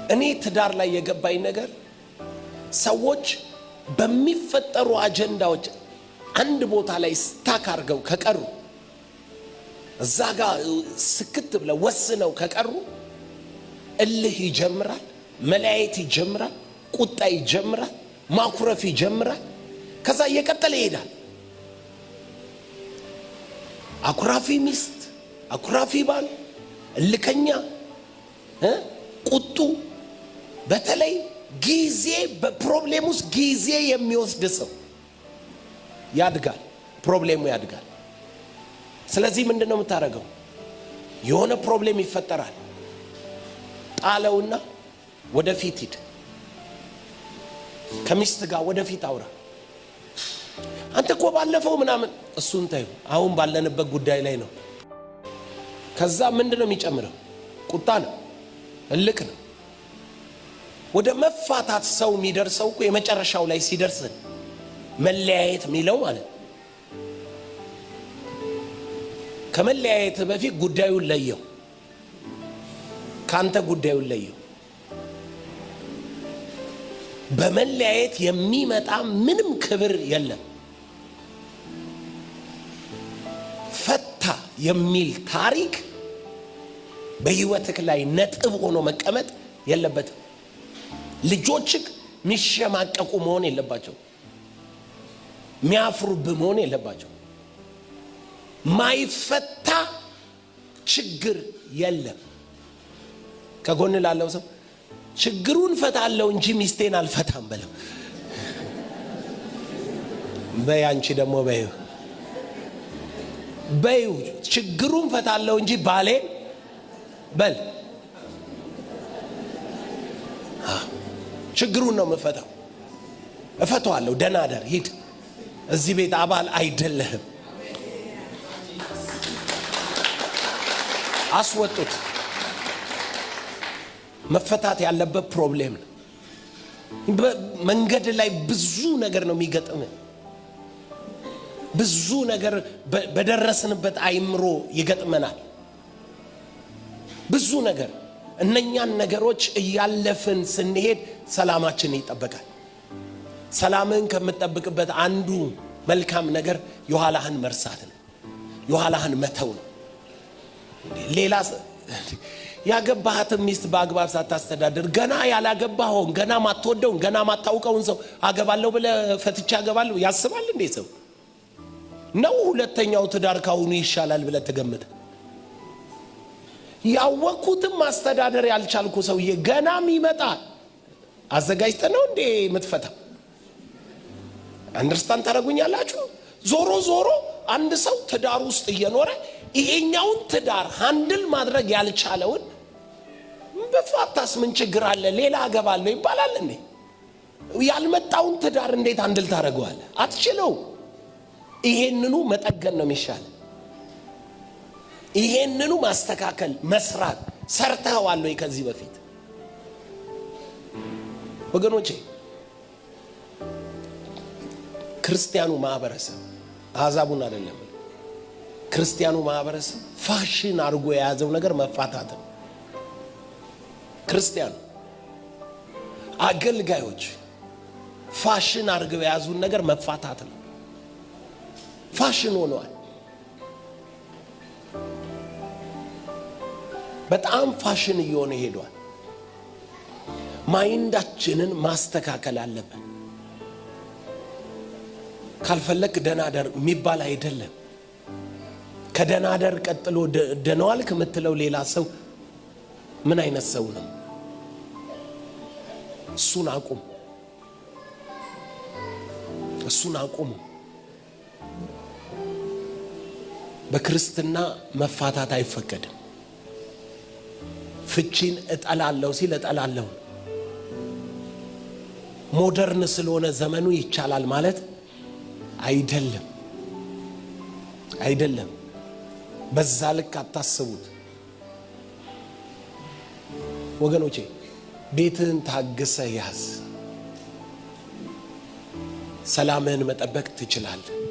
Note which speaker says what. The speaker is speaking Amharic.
Speaker 1: እኔ ትዳር ላይ የገባኝ ነገር ሰዎች በሚፈጠሩ አጀንዳዎች አንድ ቦታ ላይ stuck አድርገው ከቀሩ፣ እዛ ጋር ስክት ብለው ወስነው ከቀሩ እልህ ይጀምራል፣ መለያየት ይጀምራል፣ ቁጣ ይጀምራል፣ ማኩረፍ ይጀምራል። ከዛ እየቀጠለ ይሄዳል። አኩራፊ ሚስት፣ አኩራፊ ባል፣ እልከኛ፣ ቁጡ፣ በተለይ ጊዜ በ problem ውስጥ ጊዜ የሚወስድ ሰው ያድጋል፣ problem ኡ ያድጋል። ስለዚህ ምንድን ነው የምታደርገው? የሆነ problem ይፈጠራል። ጣለውና ወደፊት ሂድ። ከሚስት ጋር ወደፊት አውራ። አንተ እኮ ባለፈው ምናምን፣ እሱን ተይው። አሁን ባለንበት ጉዳይ ላይ ነው። ከዛ ምንድን ነው የሚጨምረው? ቁጣ ነው፣ እልክ ነው። ወደ መፋታት ሰው የሚደርሰው እኮ የመጨረሻው ላይ ሲደርስ መለያየት የሚለው ማለት ነው። ከመለያየት በፊት ጉዳዩን ለየው። ካንተ ጉዳዩን ለየው። በመለያየት የሚመጣ ምንም ክብር የለም። ፈታ የሚል ታሪክ በህይወትህ ላይ ነጥብ ሆኖ መቀመጥ የለበትም። ልጆችህ የሚሸማቀቁ መሆን የለባቸው። የሚያፍሩብህ መሆን የለባቸው። ማይፈታ ችግር የለም። ከጎን ላለው ሰው ችግሩን ፈታለሁ እንጂ ሚስቴን አልፈታም በለው። በይ አንቺ ደግሞ በይው በይው፣ ችግሩን ፈታለሁ እንጂ ባሌን በል። ችግሩን ነው የምፈታው፣ እፈታዋለሁ። ደህና እደር፣ ሂድ። እዚህ ቤት አባል አይደለህም። አስወጡት። መፈታት ያለበት problem ነው። መንገድ ላይ ብዙ ነገር ነው የሚገጥም። ብዙ ነገር በደረስንበት አይምሮ ይገጥመናል። ብዙ ነገር፣ እነኛን ነገሮች እያለፍን ስንሄድ ሰላማችን ይጠበቃል። ሰላምህን ከምትጠብቅበት አንዱ መልካም ነገር የኋላህን መርሳት ነው። የኋላህን መተው ነው። ሌላ ያገባሃትን ሚስት በአግባብ ሳታስተዳድር ገና ያላገባኸውን፣ ገና ማትወደውን፣ ገና ማታውቀውን ሰው አገባለሁ ብለህ ፈትቼ አገባለሁ ያስባል እንዴ ሰው ነው? ሁለተኛው ትዳር ካሁኑ ይሻላል ብለህ ትገምት? ያወቅኩትም ማስተዳደር ያልቻልኩ ሰውዬ ገናም ይመጣል አዘጋጅተህ ነው እንዴ የምትፈታው? Understand ታደርጉኛላችሁ? ዞሮ ዞሮ አንድ ሰው ትዳር ውስጥ እየኖረ ይሄኛውን ትዳር handle ማድረግ ያልቻለውን በፋታስ ምን ችግር አለ? ሌላ አገባለሁ ይባላል እንዴ? ያልመጣውን ትዳር እንዴት handle ታደርገዋለህ? አትችለው። ይሄንኑ መጠገን ነው የሚሻል። ይሄንኑ ማስተካከል መስራት። ሰርተኸዋል ወይ ከዚህ በፊት? ወገኖቼ፣ ክርስቲያኑ ማህበረሰብ፣ አሕዛቡን አይደለም፣ ክርስቲያኑ ማህበረሰብ ፋሽን አድርጎ የያዘው ነገር መፋታት ነው። ክርስቲያኑ አገልጋዮች ፋሽን አድርገው የያዙን ነገር መፋታት ነው። ፋሽን ሆነዋል። በጣም ፋሽን እየሆነ ሄዷል። Mind ኣችንን ማስተካከል አለብን። ካልፈለክ ደና እደር የሚባል አይደለም። ከደና እደር ቀጥሎ ደና ዋልክ የምትለው ሌላ ሰው ምን አይነት ሰው ነው? እሱን አቁም። እሱን አቁሙ። በክርስትና መፋታት አይፈቀድም። ፍቺን እጠላለሁ ሲል እጠላለሁ። Modern ስለሆነ ዘመኑ ይቻላል ማለት አይደለም፣ አይደለም። በዛ ልክ አታስቡት ወገኖቼ። ቤትህን ታግሰህ ያዝ። ሰላምህን መጠበቅ ትችላለህ።